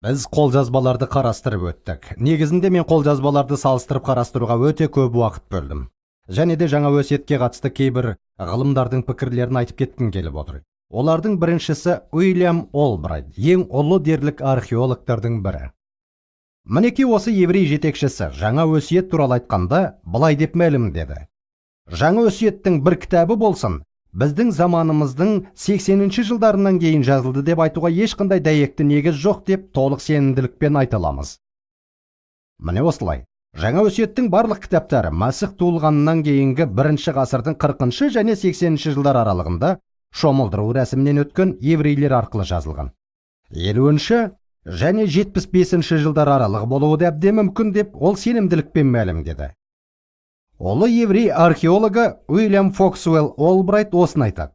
Біз қолжазбаларды қарастырып өттік. Негізінде мен қолжазбаларды салыстырып қарастыруға өте көп уақыт бөлдім. Және де Жаңа өсиетке қатысты кейбір ғылымдардың пікірлерін айтып кеткім келіп отыр. Олардың біріншісі Уильям Олбрайт, ең ұлы дерлік археологтардың бірі. Мінекей, осы еврей жетекшісі Жаңа өсиет туралы айтқанда былай деп мәлімдеді: «Жаңа өсиеттің бір кітабы болсын, біздің заманымыздың 80 жылдарынан кейін жазылды деп айтуға ешқандай дәйекті негіз жоқ деп толық сенімділікпен айта аламыз». Міне осылай, Жаңа өсиеттің барлық кітаптары Мәсіх туылғаннан кейінгі бірінші ғасырдың 40 және 80 жылдар аралығында шомылдыру рәсімінен өткен еврейлер арқылы жазылған. 50 және 75 жылдар аралығы болуы да әбден мүмкін деп ол сенімділікпен мәлімдеді. Ұлы еврей археологы Уильям Фоксуэлл Олбрайт осыны айтады.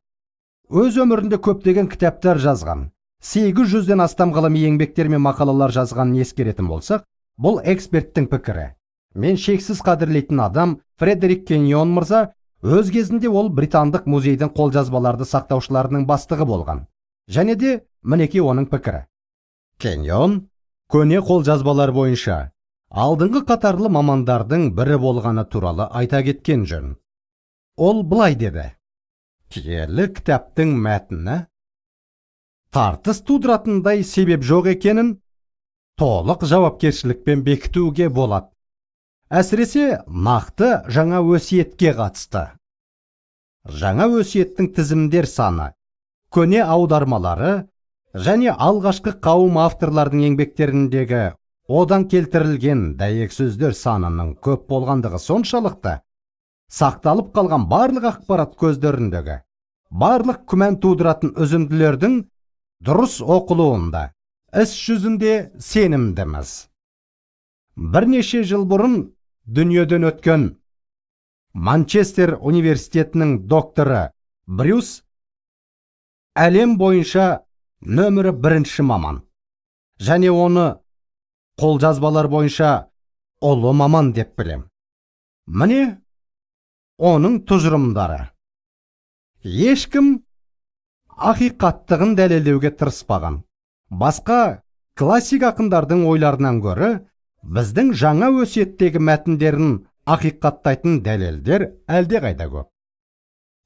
Өз өмірінде көптеген кітаптар жазған, 800-ден астам ғылыми еңбектер мен мақалалар жазғанын ескеретін болсақ, бұл эксперттің пікірі. Мен шексіз қадірлейтін адам Фредерик Кеньон мырза, өз кезінде ол британдық музейдің қолжазбаларды сақтаушыларының бастығы болған. Және де мінекей оның пікірі. Кеньон көне қолжазбалар бойынша алдыңғы қатарлы мамандардың бірі болғаны туралы айта кеткен жөн. Ол былай деді: «Киелі кітаптың мәтіні тартыс тудыратындай себеп жоқ екенін толық жауапкершілікпен бекітуге болады, әсіресе нақты Жаңа өсиетке қатысты. Жаңа өсиеттің тізімдер саны, көне аудармалары және алғашқы қауым авторлардың еңбектеріндегі одан келтірілген дәйек сөздер санының көп болғандығы соншалықты, сақталып қалған барлық ақпарат көздеріндегі барлық күмән тудыратын үзінділердің дұрыс оқылуында іс жүзінде сенімдіміз». Бірнеше жыл бұрын дүниеден өткен Манчестер университетінің докторы Брюс әлем бойынша нөмірі бірінші маман және оны қолжазбалар бойынша ұлы маман деп білем. Міне, оның тұжырымдары: «Ешкім ақиқаттығын дәлелдеуге тырыспаған басқа классик ақындардың ойларынан гөрі біздің Жаңа өсиеттегі мәтіндерін ақиқаттайтын дәлелдер әлдеқайда көп.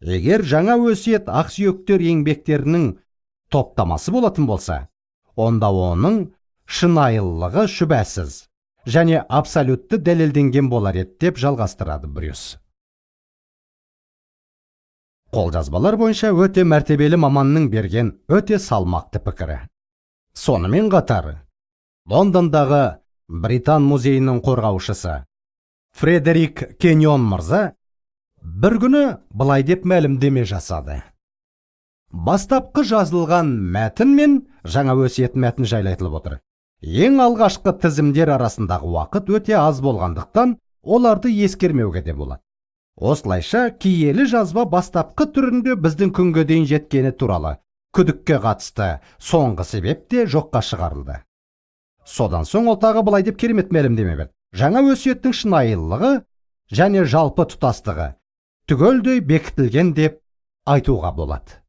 Егер Жаңа өсиет ақсүйектер еңбектерінің топтамасы болатын болса, онда оның шынайылығы шүбәсіз және абсолютті дәлелденген болар еді», – деп жалғастырады Брюс. Қолжазбалар бойынша өте мәртебелі маманның берген өте салмақты пікірі. Сонымен қатар Лондондағы Британ музейінің қорғаушысы Фредерик Кеньон мырза бір күні былай деп мәлімдеме жасады. Бастапқы жазылған мәтін мен Жаңа өсиет мәтін жайлы айтылып отыр. Ең алғашқы тізімдер арасындағы уақыт өте аз болғандықтан, оларды ескермеуге де болады. Осылайша, киелі жазба бастапқы түрінде біздің күнге дейін жеткені туралы күдікке қатысты соңғы себеп те жоққа шығарылды. Содан соң ол тағы былай деп керемет мәлімдеме берді: «Жаңа өсиеттің шынайылығы және жалпы тұтастығы түгелдей бекітілген деп айтуға болады».